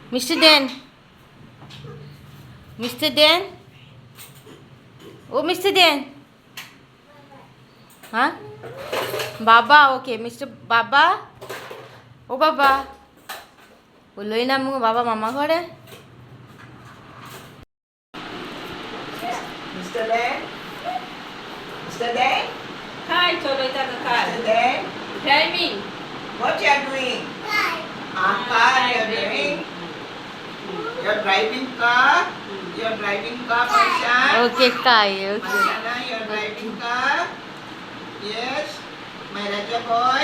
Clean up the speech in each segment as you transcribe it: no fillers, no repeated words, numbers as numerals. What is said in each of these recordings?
Mr. Dan, Mr. Dan, oh Mr. Dan, हाँ बाबा, okay mister बाबा, ओ बाबा उलयना मुगो बाबा मामा कडेन. Mr. Dan? Mr. Dan? काय चलयता काय? Mr. Dan? Driving. What you are doing? Ah, car you are driving? You are driving car? You are driving car, Marsha? Okay काय okay. Marshana, you are driving car? Yes. My Raja boy?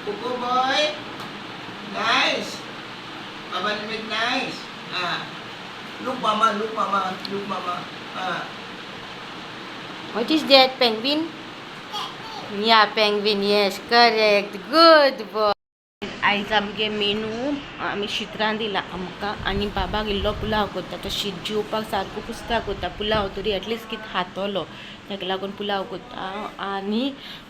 Cuckoo boy? Nice. Baba Nimit, nice. Ah. Look mama, look mama, look mama. Ah. What is that, penguin? Yeah, penguin, yes, correct. Good boy. आयज आमगे menu आमी शीत रांदिला आमकां आनी बाबाक इल्लो पुलाव करता. तो शीत जेवपाक सारको कुस्तार करता पुलाव, तरी एटलिस्ट कितें खातलो ताका लागून पुलाव करता आनी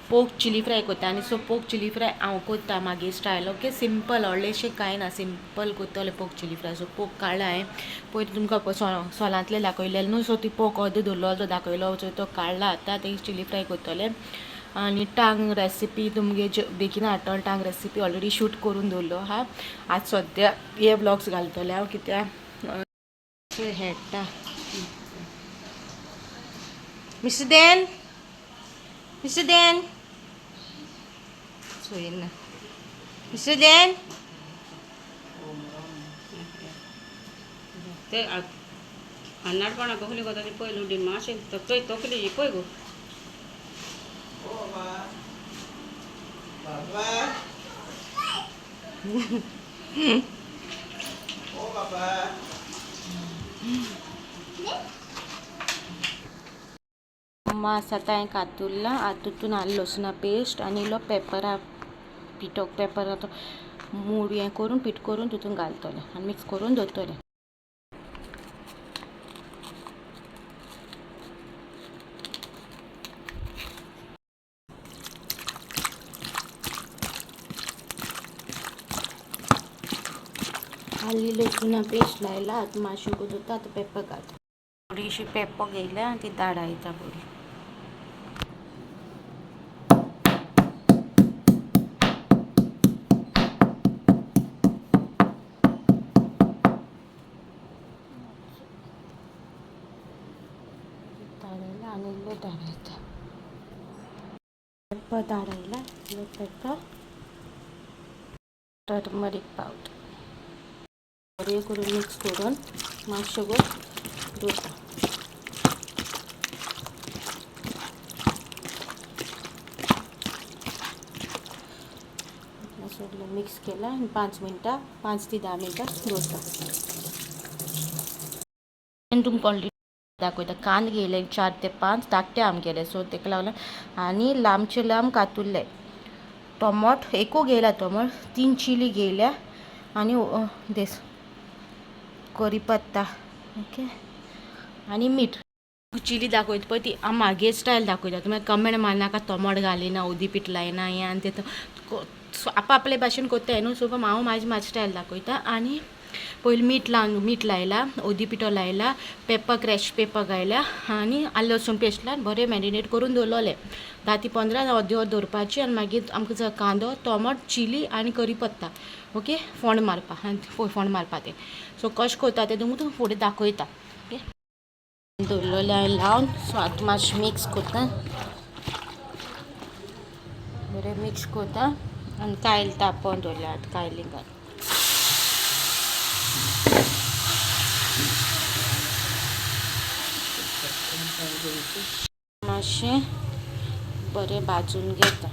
पोक चिली फ्राय करता. आनी सो पोक चिली फ्राय हांव करता मागीर स्टायल. ओके, सिंपल, व्हडलेंशें कांय ना, सिंपल करतलें पोक चिली फ्राय. सो पोक काडला हांवें पयर तुमकां सोलांतलें दाखयलें न्हू, सो ती पोक अर्दो दवरलो तो दाखयलो, सो तो काडला आतां ते चिली फ्राय करतलें. आनी टांग रेसिपी तुमगे बेगीन हाडटलो, टांग रेसिपी ऑलरेडी शूट करून दवरलो आहा. आज सद्या हे ब्लॉग्स घालतलें हांव कित्याक हेडटा. मिस्टर डॅन, मिस्टर डॅन, चोयना मिस्टर डॅन. ते अन्नाडपणा कसली कोता ती पळय लुडीन मातशें चोय तकली ही पळय गो. Oh, Baba. Baba. Oh, Baba. मांस आतां हांवें कातुरलां. आतां तितून आलें लसणा पेस्ट आनी इल्लो पेपरा पिठो, पेपराचो मूड हें करून पीठ करून तितून घालतलें आनी मिक्स करून दवरतलें. आली लसणा पेस्ट लायला, आतां मातशें दवरता. आतां पेपर घालता, थोडीशी पेपर घेयल्या आनी ती धाडायता बरी. धाडायला आनी इल्लो धाडायता, पेपर धाडायला इल्लो पेपर, टर्मरीक पावडर बरें करून मिक्स करून मातशें गो दवरता. सगळें मिक्स केलां आनी 5 मिनटां, 5 ते 10 मिनटां दवरता. आनी तुमकां ऑलरेडी दाखयता. कांदे घेयले 4 ते 5 धाकटे आमगेले, सो ताका लागून आनी लांबचे लांब कातुरले. टोमोट एकू घेयला, टोमोट 3 चिली घेयल्या आनी देस करी पत्ता. ओके, आनी मीठ. चिली दाखयता पळय ती हांव म्हागे स्टायल दाखयता, तुमी कमेंट मारनाका टोमाट घालिना, हळदी पीठ लायना हें आनी तें. आपआपले भाशेन कोत्ताय न्हू, सो हांव म्हाजी म्हाजी स्टायल दाखयता. आनी पयलीं मीठ लावन मीठ लायला, हळदी पिठो लायला, पेपर क्रॅश पेपर घायल्या आनी आलें लसूण पेस्ट लावन बरें मॅरिनेट करून दवरलें 10 ते 15 अर्दें वर दवरपाचें. आनी मागीर आमकां कांदो, टोमाट, चिली आनी करी पत्ता. ओके, फोंड मारपा आनी फोंड मारपा तें. सो कशें करता तें तुमकां फुडें दाखयता. ओके, दवरलें हांवें लावन. सो आतां मातशें मिक्स करता, बरें मिक्स करता आनी कायल तापोवन दवरलें आतां कायली घाल. मातशें बरें भाजून घेता.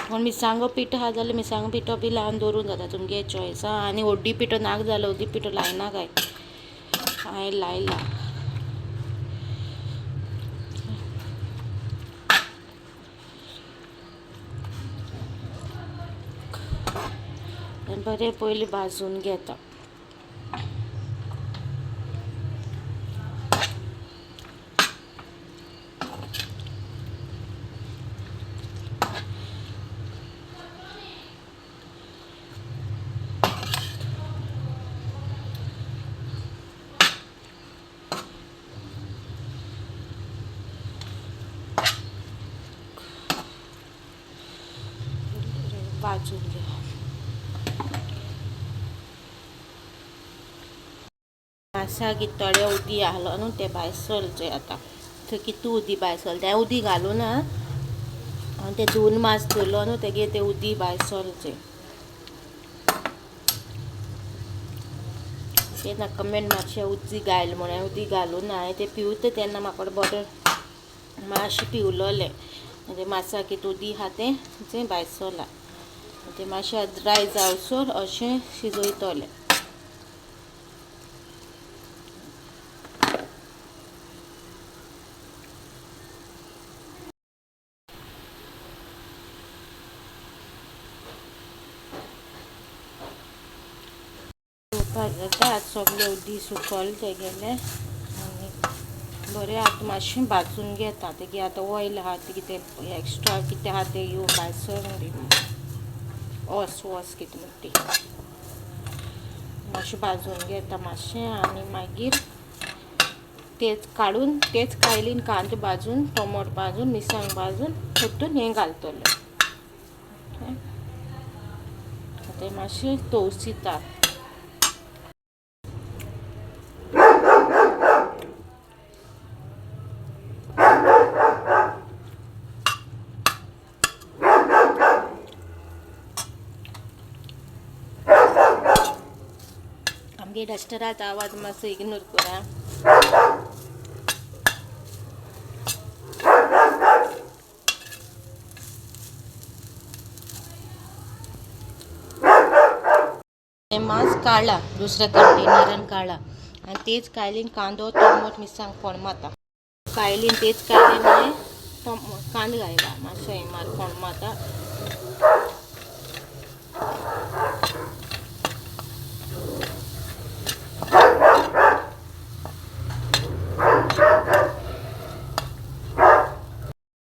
पूण मिरसांगो पिठो आहा जाल्यार मिरसांगो पिठो बी लावन दवरूंक जाता, तुमगे चॉयस आहा. आनी हळदी पिठो नाका जाल्यार हळदी पिठो लायना काय, हांवें लायला. बरें पयलीं भाजून घेता. भाजून घे. मासा कितें थोडे उदी आहलो न्हू ते भायर सरचे आतां. थंय कितू उदी भायर सरता तें उदी घालूं ना आनी ते दोन मास धरलो न्हू तेगे ते उदी भायर सरचे. ते ना कमेंट मातशें उदी घायल म्हणून उदी घालूं ना. हांवें तें पिवता तेन्ना म्हाका बरें मातशें पिवलोलें. ते मासा कितें उदी आहा तें तें भायर सरलां. तें मातशें ड्राय जावसर अशें शिजयतलें. जाता आतां सगळें उदी सुकल तेगेलें आनी बरें आतां मातशें भाजून घेता. तेगे आतां ऑयल आहा तें कितें एक्स्ट्रा कितें आहा तें येवन भायर सरून दी. ओस ओस कितें म्हणटा ती मातशें भाजून घेता मातशें आनी मागीर तेच काडून तेच कायलीन कांदो भाजून टोमोट भाजून मिरसांग भाजून परतून हें घालतलें. आतां मातशें तवसिता. आमगे डस्टराचो आवाज मातसो इग्नोर करा. हें मांस काडला दुसऱ्या कंटेनरान काडला आनी तेच कायलीन कांदो टोमोट मिरसांग फोण मारता. कायलीन तेच कायलीन हांवें कांदो घायला मातशें हें मार फोण मारता.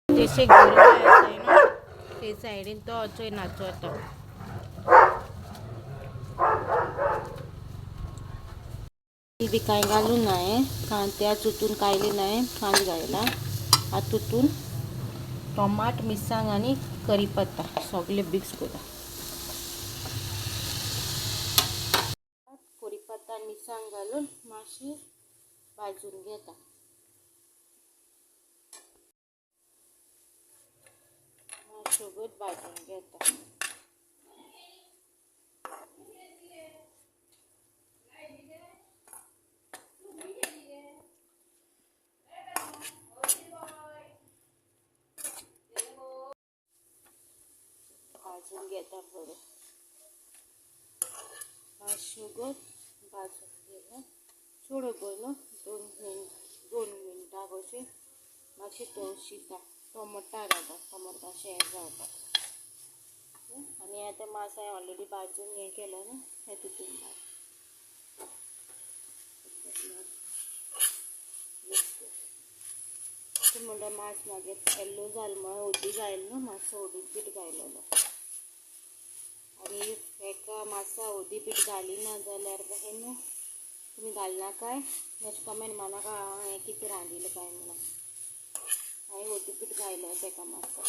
तेशे गोरवां आसाय न्हू ते सायडीन तो अचोय नाचोता. बी कांय घालूं ना हांवें त्याच हितून कायलीन हांवें कांदो घायला. आतां तितून टोमाट मिरसांग आनी करी पत्ता सगळें मिक्स करता. करी पत्ता मिरसांग घालून मातशी भाजून घेता. मातशें भाजून घेता. भाजून घेता बरें. मातशें भाजून घेता चड न्हू 2 मिनटां कशीं मातशें तवशिता टोमोटा घालता. टोमोटा शें जावपाक. आनी आतां मांस हांवें ऑलरेडी भाजून हें केलां न्हू हें तितून घाल. म्हणटा मांस मागीर येल्लो जालो म्हळ्यार हळदी घायल न्हू मातसो हळदी पीठ घायलेलो. आनी एका मासा हळदी पीठ घालिना जाल्यार हें न्हू तुमी घालनाकाय मातशें कमेंट मारनाका हांवें कितें रांदिलें काय म्हणून. हांवें हळदी पीठ घायलो तेका मातसो.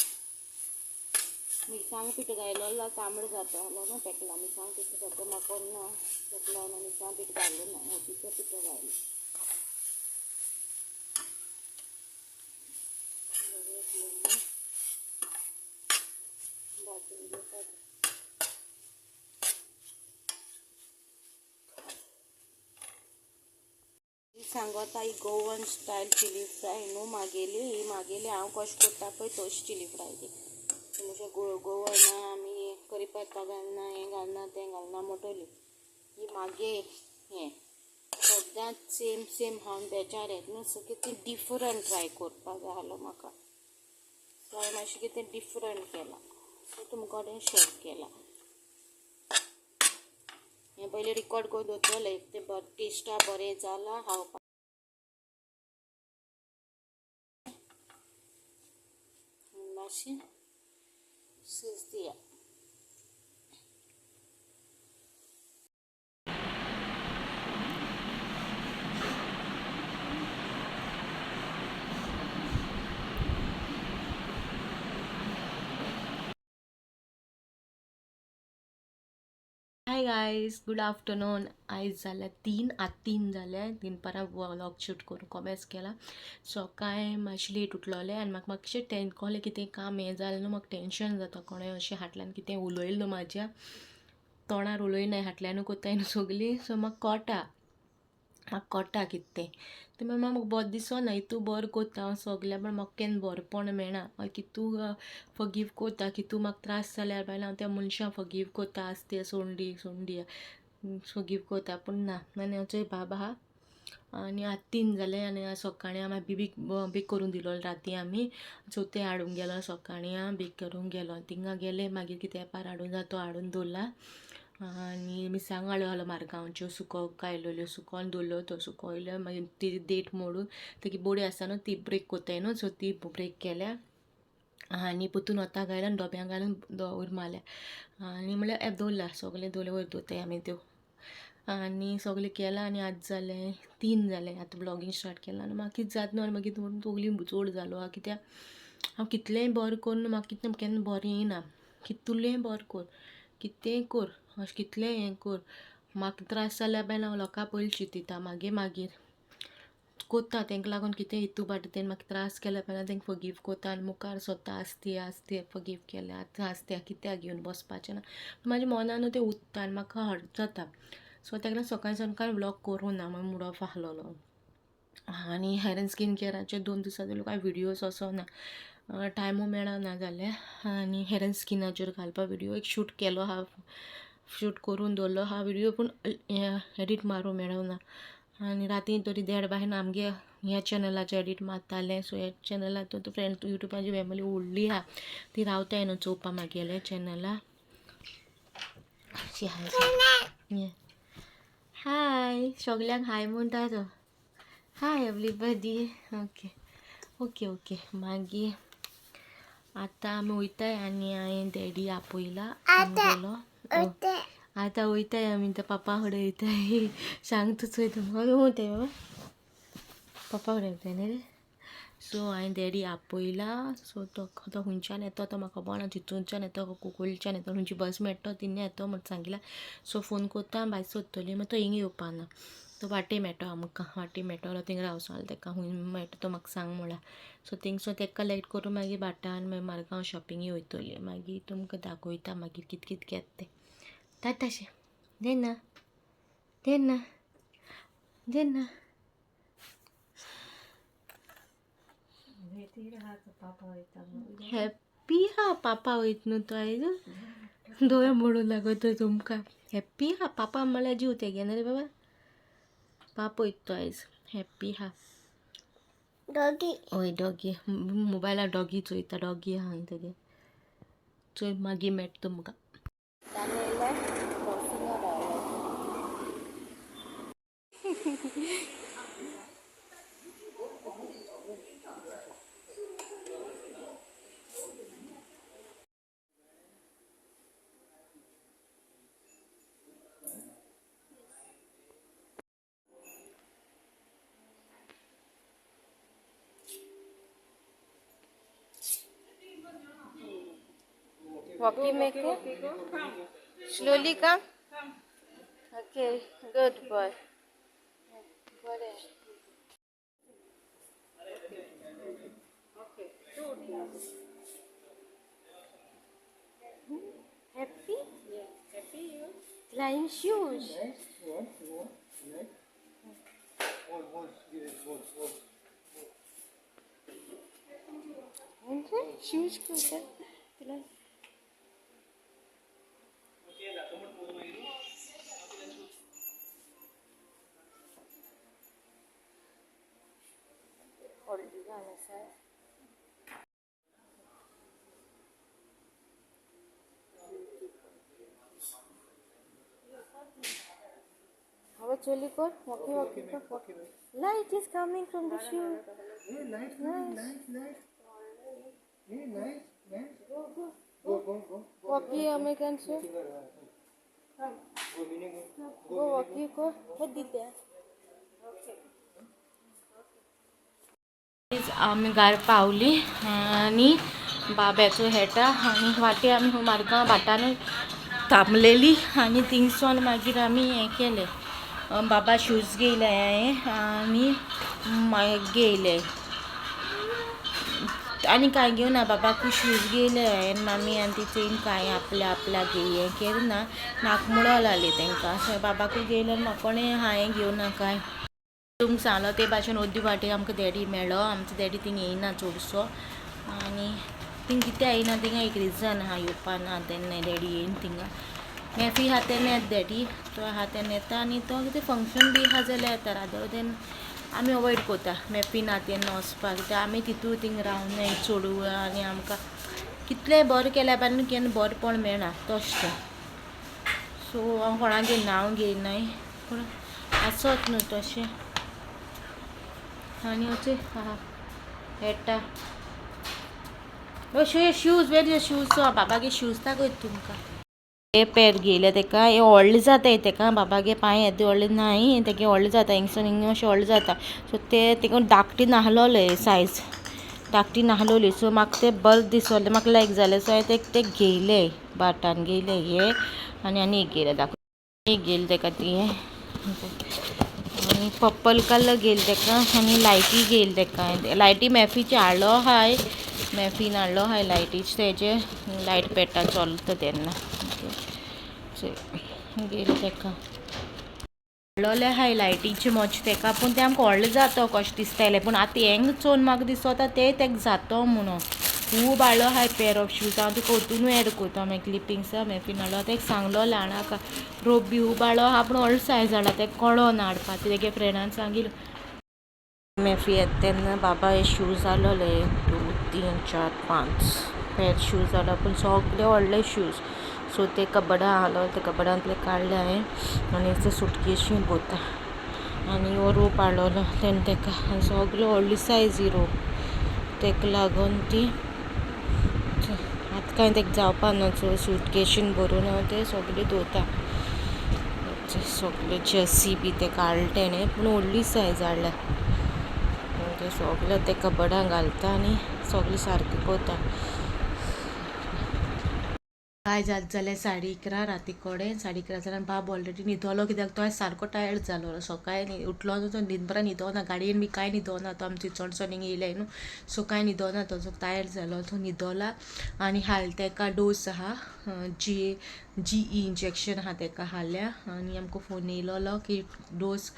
मिरसांग पीठ घायलो जाल्यार तांबडो जाता न्हू तेका लागून मिरसांग पीठ सद्या म्हाका ना तेका लागून मिरसांग पीठ घालूं ना हळदीचें पीठ घायलें. भाजून घेवपाक. सांगता ही गोवन स्टायल चिली फ्राय न्हू मागेली. ही मागेली हांव कशें करता पळय तशी चिली फ्राय ती. म्हणजे गोवन आमी करी पत्ता घालना हें घालना तें घालना म्हणटली. ही मागे हें सद्दांच सेम सेम खावन बेजार येता न्हू. सो कितें डिफरंट ट्राय करपाक जाय आसलो म्हाका. सो हांवें मातशें कितें डिफरंट केलां. सो तुमकां कडेन शेअर केलां. हें पयलीं रिकॉर्ड करून दवरतलें तें बरें टेस्टा बरें जालां खावपाक. मातशें शिज दिया. Hi guys, good afternoon. आयज जाल्या 3, आतां 3 जाले. दनपारां व्लॉग शूट करून कोमेस केला. सकाळीं मातशें लेट उठलोलें आनी म्हाका मातशें कहलें कितें काम हें जालें न्हू, म्हाका टेंशन जाता. कोणें अशें हाटल्यान कितें उलयलें न्हू, म्हाज्या तोंडार उलयनाय, हाटल्यानू कोत्ताय न्हू सगलीं. सो म्हाका कोटा, म्हाका कोटा कितें तें. तें म्हाका बरें दिसना. इतू बरें कोत्ता हांव सगल्याक, पूण म्हाका केन्ना बरेंपण मेळना. कितू फगीव कोत्ता, कितू म्हाका त्रास जाल्यार बायला हांव त्या मनशाक फगीव कोत्ता, आसते सोंडी सोंडी फगीव कोत्ता, पूण ना. आनी आमचो बाबा आहा आनी आतां 3 जाले. आनी सकाळीं आमी बिबीक बेक करून दिलो. राती आमी चवथे हाडूंक गेलो, सकाळीं बेक करूंक गेलो, थिंगा गेले. मागीर कितें पार हाडून जाता तो हाडून दवरला. आनी मिरसांगो हाडलो आहलो मारगांवच्यो, सुको कायलोल्यो, सुकोन दवरल्यो. तो सुकोयल्यो, मागीर ती देठ मोडून तेगी बोडी आसता न्हू, ती ब्रेक कोत्ताय न्हू, सो ती ब्रेक केल्या आनी पोतून वोताक घायल्या आनी डोब्यां घालून वयर मारल्या. आनी म्हणल्यार दवरला सगलें, दवरलें वयर दवरताय आमी त्यो. आनी सगलें केलां. आनी आतां जालें 3 जालें. आतां ब्लॉगींग स्टार्ट केलां आनी म्हाका कितें जाता न्हू. आनी मागीर तकली चड जालो आहा, कित्याक हांव कितलेंय बरें करून म्हाका कितें केन्ना बरें येयना. कितलेंय बरें कर, कितेंय कर, अशें कितलेंय हें कर, म्हाका त्रास जाल्यार बायला हांव लोकां पयलीं चिंतिता. मागीर मागीर कोत्ता तेंका लागून कितें हितू बाटा. तेणें म्हाका त्रास केल्या पेल्या तेंका फगीव कोत्ता आनी मुखार सोदता. आसती आसती फगीव केल्या, आतां आसत्या कित्याक घेवन बसपाचें ना. म्हाज्या मनानू तें उत्ता आनी म्हाका हर्ट जाता. सो तेका लागून सकाळीं सकाळीं व्लॉग करूं ना, मागीर मूड ऑफ आहलोलो. आनी हेर एंड स्कीन केअराचे 2 दिसां जाले कांय व्हिडियोज असो ना, टायमू मेळना जालें. आनी हेर एंड स्किनाचेर घालपा व्हिडियो एक शूट केलो आहा, शूट करून दवरलो आहा व्हिडियो, पूण एडिट मारूंक मेळना. आनी राती तरी देड बायन आमगे ह्या चॅनलाचेर एडिट मारतालें. सो ह्या चॅनलार तूं फ्रेंड युट्यूबाची फॅमिली व्हडली आहा, ती रावताय न्हू चोवपा मागेले चॅनला. हाय सगल्यांक हाय म्हणटा तो. Hi everybody. Okay okay okay. मागीर आतां आमी वयताय आनी हांवें डॅडी आपयला आमगेलो. आतां वयताय आमी त्या पापा कडेन वयताय. सांग तूं चोय तुमकां वयताय बाबा, पप्पा कडेन वयताय न्ही रे. सो हांवें डॅडी आपयला. सो तो तो खंयच्यान येता तो म्हाका खबर ना, तितूनच्यान येता कुंकळच्यान येता, खंयची बस मेळटा तिन्ही येता म्हण सांगिला. सो फोन कोत्ता, भायर सोदतली. मागीर तो हिंगा येवपा ना, तो वाटे मेळटो आमकां, वाटे मेळटलो. थिंगा रावसो तेका खंय मेळटा तो म्हाका सांग म्हळ्यार. सो थिंगसो तेका कलेक्ट करून मागीर भाटान मागीर मारगांव शॉपिंगे वयतली. मागीर तुमकां दाखयता मागीर कित कित घेता तें. टाटाशें देना देना देना. हॅप्पी हा पापा वयत न्हू तो आयज, दोळे मोडूं लागत तुमकां. हॅप्पी हा पापा म्हळ्यार जीव तेगे न्हू रे बाबा. पापा वयत तो आयज, हॅप्पी हा. डॉगी, हय डॉगी, मोबायलार डॉगी चोयता, डॉगी आहा तेगे. चोय मागीर मेळटा तुमकां. Walkie make slowly come. Okay, good boy. बरें. Happy? Yeah, happy you. Flying shoes. Shoes तुला. व्हडली घाल आसा. How choli kor? Walkie walkie kor. Light is coming from the shoe. Hey, light, Nice. light, light. Hey, nice, nice. Go go. Go, go, go. Walkie American shoe. Go, mini, go. Go walkie kor. हे दिते. आमी घार पावली आनी बाब्याचो हेटा आनी वाटे आमी मारगांव भाटान थांबलेली आनी थिंगसोन मागीर आमी हें केलें. बाबा शूज घेयले हांवें आनी मागीर घेयले आनी कांय घेवना. बाबाकूय शूज घेयले हांवें, मामी आनी ती चेन कांय आपल्या आपल्याक हें केलें ना, नाक मुडो लागली तांकां. सो बाबाकूय घेयले आनी म्हाका कोणें हांवें घेवना कांय. तुमकां सांगलो ते भाशेन अर्दी वाटेक आमकां डॅडी मेळ्ळो. आमचो डॅडी थिंग येयना चडसो आनी थिंग कित्याक येयना थिंगा एक रिजन आहा येवपा ना तेन्ना डॅडी येयना थिंगा. मॅफी आहा तेन्ना येता डॅडी, तो आहा तेन्ना येता आनी तो कितें फंक्शन बी आहा जाल्यार येता. रादर देन आमी अवॉयड करता मॅफी ना तेन्ना वचपाक, कित्याक आमी तितू थिंग रावनाय चोडू आनी आमकां कितलें बरें केल्या बान केन्ना बरेंपण मेळना तशें तें. सो हांव कोणागेर नांव घेयनाय पूण आसत न्हू तशें. आनी अशें आहा येता. शूज वेर शूज, सो बाबागे शूज दाखयता तुमकां. हे पेर घेयले तेका, हे व्हडले जाताय तेका. बाबागे पांय येदे व्हडले नाय तेगे, व्हडले जाता हिंगसून हिंग अशें व्हडले जाता. सो ते तेका धाकटी नाहलोले, सायज धाकटी नाहलोली. सो म्हाका ते बरें दिसले, म्हाका लायक जालें. सो हांवें ते घेयले, बाटान घेयले हे आनी आनी एक घेयले दाखय, एक घेयले तेका ती आनी पर्पल कलर घेयले तेका आनी लायटी घेयले तेका. लायटी मॅफीचे हाडलो आहाय, मॅफीन हाडलो आहाय लायटीचे, तेजे लायट पेट्टा चलता तेन्ना घेयले तेका. हाडलोले आहाय लायटीचे मोच तेका, पूण ते आमकां व्हडले जाता कशें दिसताले, पूण आतां हेंग चोवन म्हाका दिसता ते तेका जातो म्हणून. खूब हाडलो आहाय पेर ऑफ शूज. हांव तुका ओतूनूय एड करता मागीर क्लिपिंग्स. मॅफीन हाडलो तेका सांगलो हाडाका, रोप बी खूब हाडलो आहा पूण व्हडलो सायज हाडला, तेका कळो ना हाडपा, तेगे फ्रेंडान सांगिल्लो. मॅफी येता तेन्ना बाबा हे शूज हाडलोले, 1 2 3 4 5 पेर शूज हाडलो, पूण सगळे व्हडले शूज. सो ते कबडा आहलो, ते कबडांतले काडले हांवें आनी ते सुटकेशी भरता. आनी हो रोप हाडलोलो तेन्ना तेका, आनी सगळे व्हडली सायज ही रोप, तेका लागून ती आतां कांय तेका जावपा ना. सो सुटकेशीन भरून हांव ते सगळे दवरता. सगळे जर्सी बी ते काडले तेणें, पूण व्हडली सायज हाडल्या. ते सगळे ते कबडां घालता आनी सगळे सारके करता. काय जात जाल्यार 11:30 राती कडेन, 11:30 जाल्यार बाब ऑलरेडी न्हिदलो, कित्याक तो आयज सारको टायर्ड जालो. सकाळीं उठलो तो न्हिदपरा न्हिदो ना, गाडयेन बी कांय न्हिदो ना तो, आमची चणचण हिंगा येयले न्हू, सो कांय न्हिदो ना तो, टायर्ड जालो तो न्हिदोला. आनी हाल तेका डोस आहा, जी जी ई इंजेक्शन आहा तेका हाडल्या. आनी आमकां फोन येयलोलो की dose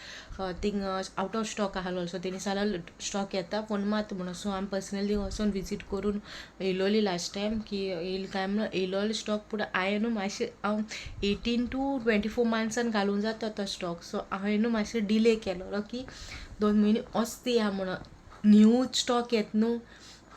thing out of stock आहलो, सो तेणी सांगलो स्टॉक येता फोन मात म्हणून. सो आमी पर्सनली वचोन विजीट करून येयलोली लास्ट टायम की येयली काय म्हणून, येयलोलो स्टॉक. पूण हांवें न्हू मातशें हांव 18 टू 24 मंथ्सान घालूंक जाता तो स्टॉक, सो हांवें न्हू मातशें डिले केलोलो की 2 म्हयने वचती आहा म्हणून. न्यू स्टॉक येता न्हू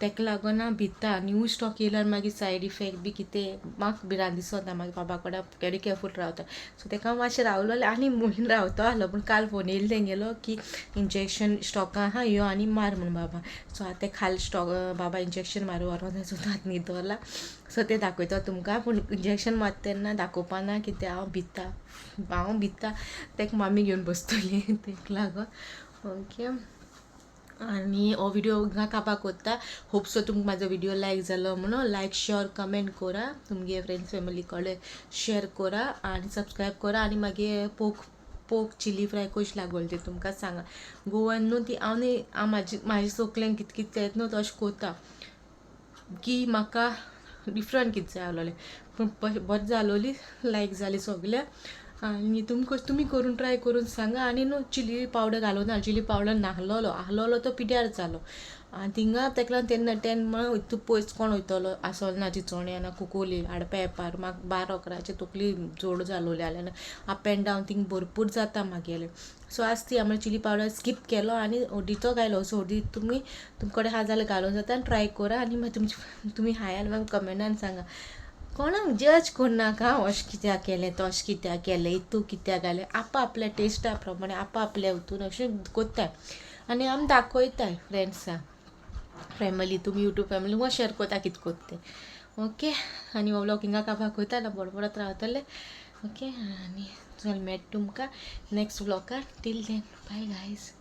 तेका लागून हांव भिता, न्यू स्टॉक येयल्यार मागीर सायड इफेक्ट बी कितें म्हाका भिरांत दिसता, मागीर बाबा कडेन व्हेरी केरफूल रावता. सो तेका हांव मातशें रावलोलें आनी म्हयनो रावतो आहलो, पूण काल फोन येयलो तेंगेलो की इंजेक्शन स्टॉका आहा यो आनी मार म्हूण बाबा. सो आतां तें खाल स्टॉक बाबा इंजेक्शन मारूं व्हरोन, सो आतां न्हिदोला. सो तें दाखयता तुमकां, पूण इंजेक्शन मारता तेन्ना दाखोवपा ना, कित्याक हांव भिता, हांव भिता तेका मामी घेवन बसतली तेका लागून. ओके, आनी हो व्हिडियो हांगा काबार कोत्ता. होप सो तुमकां म्हाजो व्हिडियो लायक जालो म्हणून. लायक शेअर कमेंट कोरा, तुमगे फ्रेंड्स फॅमिली कडेन शेअर कोरा आनी सबस्क्रायब कोरा. आनी मागीर पोक चिली फ्राय कशी लागोली ती तुमकां सांगा. गोवन न्हू ती हांव न्ही, हांव म्हाजी म्हाजे सोकलेन कितें कितें येता न्हू तशें कोत्ता की म्हाका डिफरंट कितें जाय आहलोलें, पूण बरें जालोली, लायक जाली सगल्याक. आनी तुमकां तुमी करून ट्राय करून सांगा. आनी न्हू चिली पावडर घालूं ना, चिली पावडर नाहलोलो आहलोलो तो पिड्यार जालो. आनी थिंगा तेका लागून तेन्ना 10 म्हणून इतू पयस कोण वयतलो आसलो ना, चिंचोण्या ना कुकोली हाडपा येपार म्हाका 12 अकराचे तकली जोड जालोली जाल्यार अप एंड डावन थिंग भरपूर जाता मागेलें. सो आज ती आमी चिली पावडर स्कीप केलो आनी हळदीचो घायलो. सो हळदी तुमी तुमचे कडेन आहा जाल्यार घालूंक जाता आनी ट्राय करा. आनी मागीर तुमची तुमी हाय आनी म्हाका कमेंटान सांगा, कोणाक जज करनाका अशें कित्याक केलें तशें कित्याक केलें इतू कित्याक घालें. आप आपल्या टेस्टा प्रमाणे आप आपल्या हितून अशें कोत्ताय आनी आमी दाखयताय फ्रेंड्सांक फॅमिली, तुमी यूट्यूब फॅमिली तुमकां शेअर कोत्ता कितें कोत्ता तें. ओके, आनी हो व्लॉग हिंगा काबार कोत्ता ना बडबडत रावतलें. ओके, आनी चल मेळटा तुमकां next व्लॉगान. Till then bye guys.